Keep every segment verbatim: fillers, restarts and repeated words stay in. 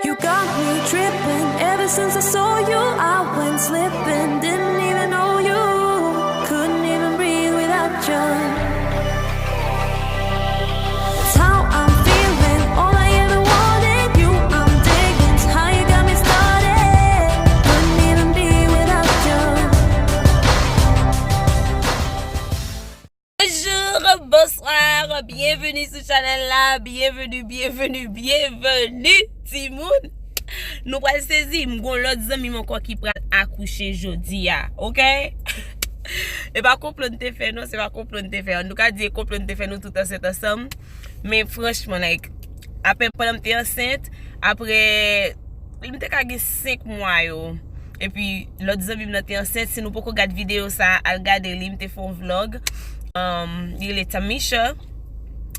You got me tripping. Ever since I saw you, I went slipping. Didn't even know you. Couldn't even breathe without you. That's how I'm feeling. All I ever wanted, you I'm digging. How you got me started. Couldn't even be without you. Bonjour, bonsoir, byenveni sou chanèl la, byenveni, byenveni, byenveni, timoun. Nou pral sezi, m gon lòt zanmi m ankò ki pral akouche jodi a, oke? E pa konplo n te fè non, se pa konplo n te fè. Nou ka di e konplo n te fè, nou tout ansent ansanm. Men franchman, like, apre pandan m te ansent, apre, m te ka gen senk mwa yo. Epi, lòt zanmi m nan te ansent. Si nou poko gad videyo sa, al gade li, m te fè yon vlog. Um, li rele Tamisha.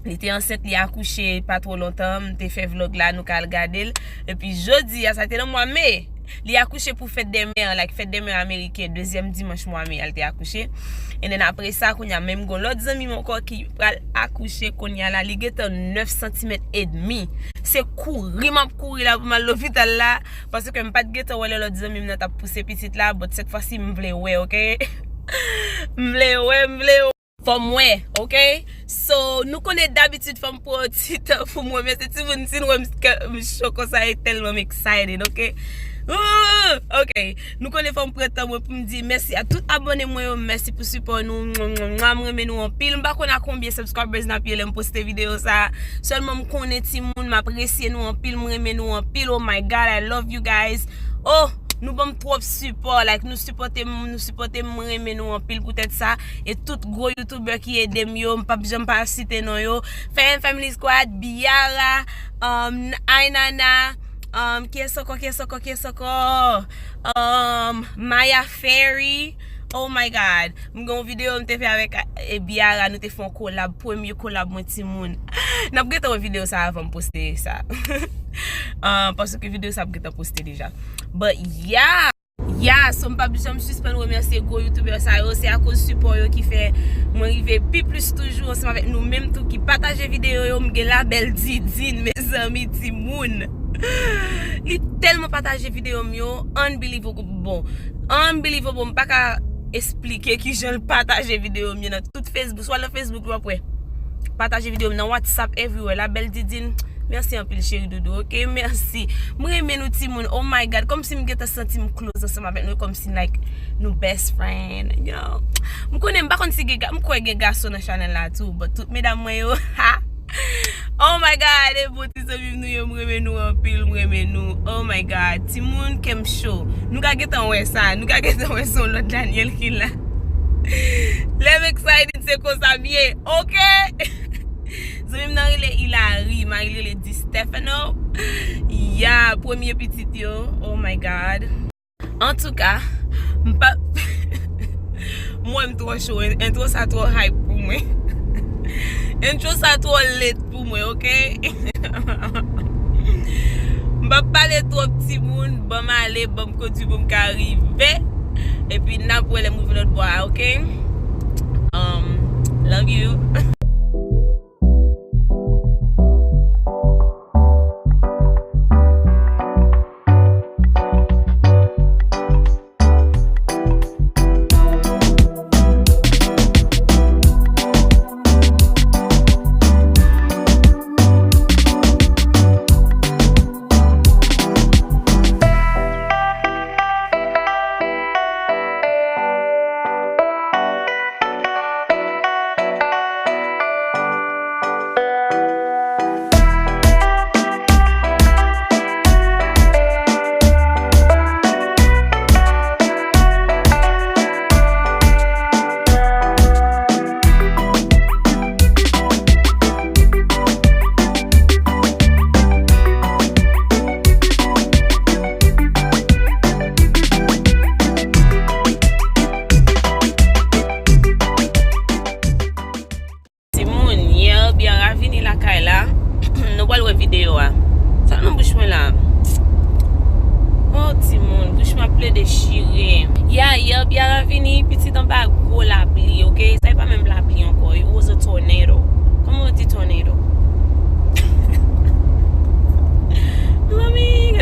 Li te ansent, li akouche pa twò lontan. M te fè vlog la, nou ka al gade l. Epi, jodi a, sa te nan mwa me. Li akouche pou fèt dè mè an, like, fèt dè mè ameriken, dezyèm dimanch mwa me a, li te akouche. And then apre sa, kounye a, menm gon lòt zanmi m ankò ki pral akouche kounye a la, li gentan nèf santimèt edmi. Se kouri m ap kouri la pou m al lopital la, paske m pa t gentan wè lè lòt zanmi m nan t ap pouse pitit la, but sèt fwa si m vle wè, oke? M vle wè, m vle wè. Fò m wè, oke? So, nou konnen dabitid fò m pran yon ti tan pou m remèsye timoun, si n wè m, m cho konsa, e tèlman m excited, oke? Ooh, oke. Nou konnen fò m pran tan mwen pou m di mèsi a tout abòne mwen yo, mèsi pou sipò nou. Mwa, mwa, mwa, m renmen nou anpil. M pa konn a konbyen subscribers n ap ye lè m poste videyo sa. Sèlman m konnen timoun, m apresye nou anpil, m renmen nou anpil. Oh my God, I love you guys. Oh, nou ban m twòp sipò, like, nou sipòte m, nou sipòte m, m renmen nou anpil poutèt sa. E tout gwo youtubè ki ede m yo, m p ap janm pa site non yo. Fèm Family Squad, Biara, um, Ainana, um, kiyès ankò, kiyès ankò, kiyès ankò? Um, Maya Ferry. Oh my God. M gen yon videyo m te fè avèk, e, Biara, nou te fè yon kolab, premye kolab mwen timoun. N ap gentan wè videyo sa avan m poste sa. Ah, paske videyo sa ap gentan poste deja. But yeah. Yeah, so m p ap janm sispann remèsye gwo youtubè sa yo. Se akoz sipò yo ki fè mwen rive pi plis toujou ansanm avèk nou menm tou ki pataje videyo yo. M gen Labèl Didine, mezanmi, timoun. Li tèlman pataje videyo m yo, unbelievable. Bon, unbelievable, m pa ka esplike kijan l pataje videyo m yo nan tout Facebook. Swa nan Facebook, w ap wè. Pataje videyo m nan WhatsApp, everywhere. Labèl Didine, mèsi anpil, cheri doudou, oke? Mèsi. M renmen nou, timoun. Oh my God, kòmsi m gentan santi m close ansanm avèk nou, kòmsi, like, nou best friend, you know? M konnen, m pa konn si gen ga-, m kwè gen gason nan chanèl la tou, but tout medam mwen yo, ha! Oh my God, e bon ti zanmi m nou ye, m renmen nou anpil, m renmen nou. Oh my God, timoun, kè m cho. Nou ka gentan wè sa, nou ka gentan wè se yon lòt Daniel ki la. Lè m excited, se konsa m ye, oke? Zanmi m nan rele Hilary, mari l rele Di Stefano. Ya, premye pitit yo, oh my God. Antouka, m pa, mwen m twò cho, en-, entwo sa twò hype pou mwen. Entwo sa twò lit pou mwen, oke? M p ap pale twòp timoun, ban m ale, ban m kondui pou m ka rive. Epi n ap wè lè m rive lòt bò a, oke? Um, love you. Timoun, yè Biara vini lakay la. Nou pral wè videyo a. Sa nan bouch mwen la? Oh, timoun, bouch mwen ap ple dechire. Ya, yè Biara vini, pitit anba gwo lapli, oke? Sa e pa menm lapli ankò, it was a tornado. Kòman yo di tornado? Mami,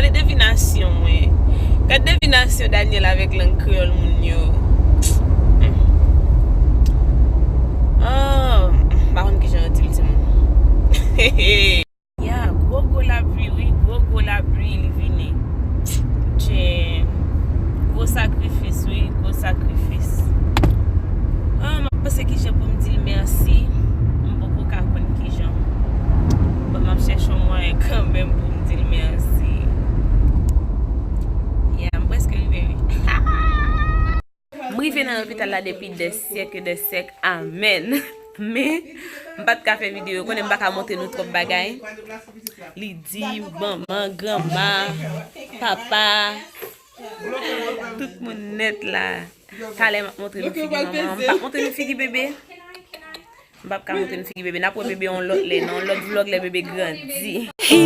Avèk lang kreyòl moun yo. Oh, m pa konn kijan yo di l, timoun. Ya, gwo gwo lapli, wi, gwo gwo lapli li vini. Tchè, gwo sakrifis, wi, gwo sakrifis. Ah, m ap panse kijan pou m di l mèsi. M poko ka konn kijan. Bon, m ap chèche yon mwayen kanmenm pou m di l mèsi. Ya, m prèske rive, wi. M rive nan lopital la depi dè syèk e dè syèk, amèn. Men, m pa t ka fè videyo, konnen m pa ka montre nou twòp bagay. Li di, manman, granma, papa, tout moun nèt la. Talè m ap montre nou figi manman. M p ap montre nou figi bebe. M p ap ka montre n figi bebe. N ap wè bebe yon lòt lè, nan yon lòt vlòg, lè bebe grandi. He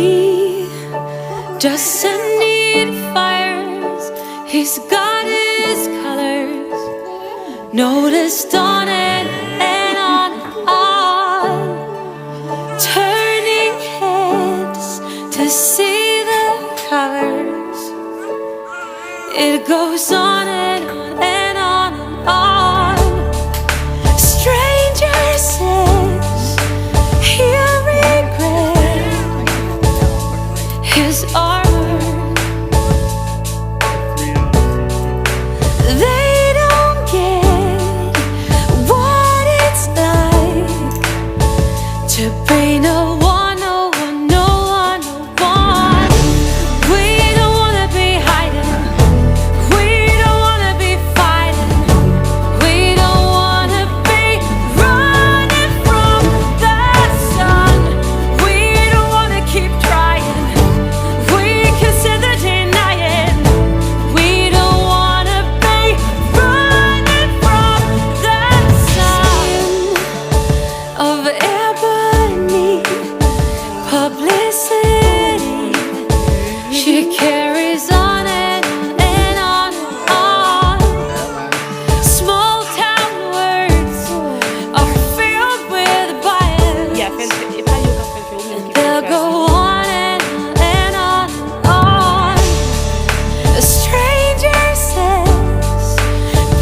doesn't need fires, he's got his colors. Noticed on and, and on, on. Turning heads to see the colors. It goes on and on and on and on. Stranger says he'll regret his armor. They don't get what it's like to be no one, no one, no one, no one. We don't wanna be hiding. We don't wanna be fighting. We don't wanna be running from the sun. We don't wanna keep trying. We can sit there denying. We don't wanna be running from the sun. Of ebony publicity. She carries on and, and on and on. Small town words are filled with bias. And they'll go on and, and on. On. A stranger says,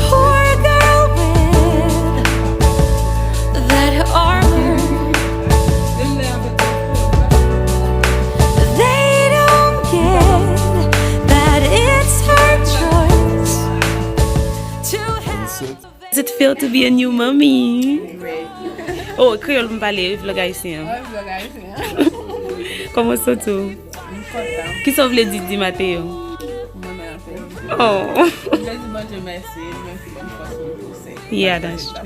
poor girl with that armor. They don't get that it's her choice to have. Does it feel to be a new mommy? Oh, kreyòl pou m pale, vlòg ayisyen an. Kòman w santi w? M kontan. Kisa w vle di Di Mateo? M renmen anpil. Oh. M vle di Bondye mèsi, li menm ki ban m fòs pou m pouse. Yeah, that's true.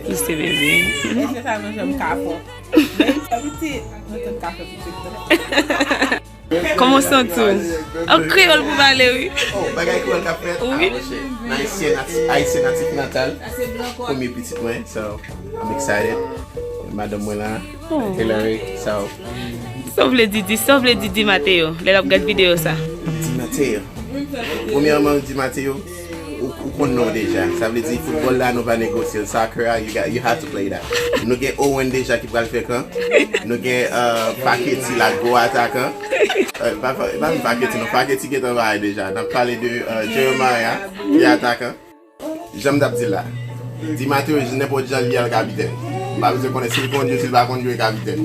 Pouse bebe. Espesyalman jan m ka fè. Men m fè pitit, nou tout ka fè pitit tou. Kòman w santi w? An kreyòl pou pale, wi. Oh, bagay kreyòl k ap fèt? Wi. Ah, monchè. Ayisyen nati-, ayisyen natif natal. Premye pitit mwen, so I'm excited. Madanm mwen la, oh. Hillary, so. Sa w vle di, di, sa w vle di, Di Mateo, lè l ap gad videyo sa? Di Mateo. Premyèman, Di Mateo, ou, ou konn non deja. Sa vle di, foutbòl la, nou pa negosye l. Soccer a, you got, you have to play that. Nou gen Owen deja ki pral fè kan. Nou gen, euh, Faketi la, gwo atakan. Euh, pa, pa, pa Faketi, non. Faketi gentan bay deja. N ap pale de, euh, Jeremiah, ki atakan. Jan m t ap di la, Di Mateo, nenpòt jan l ye a, l kapitèn. M pa bezwen konnen si l konn jwe, si l pa konn jwe, l kapitèn.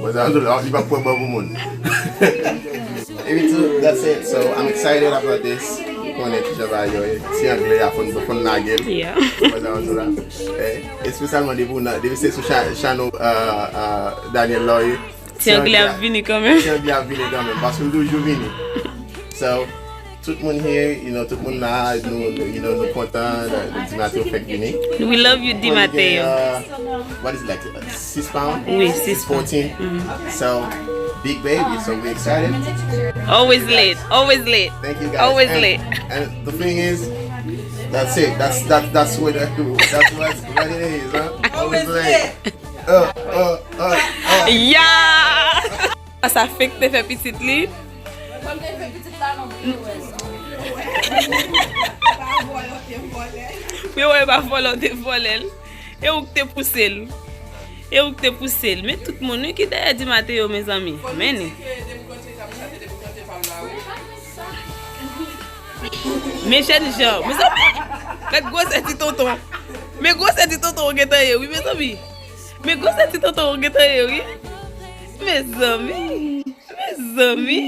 Wè sa, li p ap pran ban pou moun. Epi tou, that's it. So, I'm excited about this. Ou konnen kijan bagay yo ye. Ti anglè a fon, fon lage l. Yeah. Wè sa, wè sa. Eh, espesyalman depi w nan, depi se sou cha-, channel, uh, uh, Daniel Law ye. Ti anglè ap vini kanmenm. Ti anglè ap vini kanmenm, paske l toujou vini. So, tout moun here, you know, tout moun la, nou, nou, you know, nou kontan, uh, Di Mateo fèk vini. We love you, Di Mateo. Uh, what is it, like, uh, six pound? Wi, six pound. Fourteen. Mm-hmm. So, big baby, so we excited. Always late, always late. Thank you, guys. Always late. And the thing is, that's it. That's, that, that's what, that's what, what it is, huh? Always late. Uh, uh, uh, uh. Yeah! Sa fenk te fè pitit li. Mwen wè pa vòlè, w te vòlè l. E ou k te pouse l. E ou k te pouse l. Men tout moun, wi, ki dèyè Di Mateo, mezanmi. Men ni. Men jènjan, mezanmi, gad gwosè ti tonton. Men gwosè ti tonton ou gentan ye, wi, mezanmi. Men gwosè ti tonton ou gentan ye, wi. Mezanmi, mezanmi.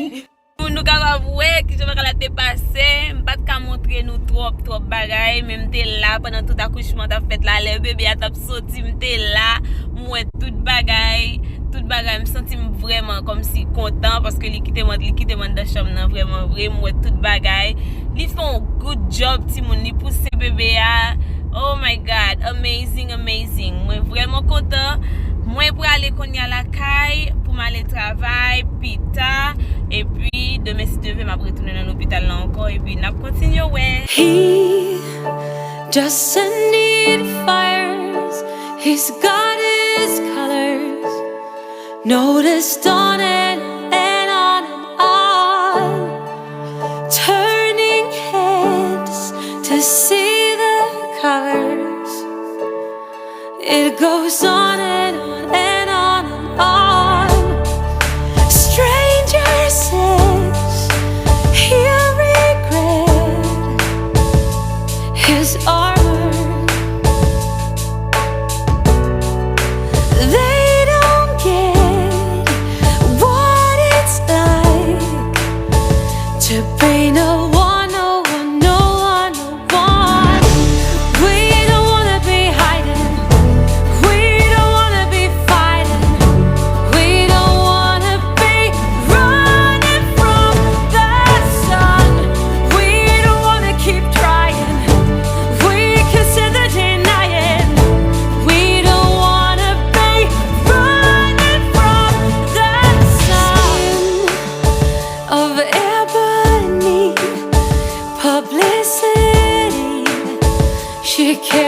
Pou nou kapab wè kijan bagay la te pase, m pa t ka montre nou twòp, twòp bagay, men m te la pandan tout akouchman t ap fèt la. Lè bebe a t ap soti, m te la, m wè tout bagay, tout bagay, m santi m vrèman kòmsi kontan, paske li kite m, li kite m anndan chanm nan vrèman vre, m wè tout bagay. Li fè yon good job, timoun, li pouse bebe a. Oh my God, amazing, amazing. Mwen vrèman kontan. Mwen prale kounye a lakay pou m ale travay pita. Epi, demen, si Dye vle, m ap retounen nan lopital la ankò. Epi, n ap kontinye wè. He doesn't need fires, he's got his colors. Noticed on and, and on and on, turning heads to see the colors. It goes on and on and on and on. Stranger says he'll regret his armor. They don't get what it's like to be no one, no one, no one, no one. We don't wanna be hiding. We don't wanna be fighting. We don't wanna be running from the sun. We don't wanna keep trying. We can stand the denying. We don't wanna be running from the sun. Skin of ebony, publicity. She can't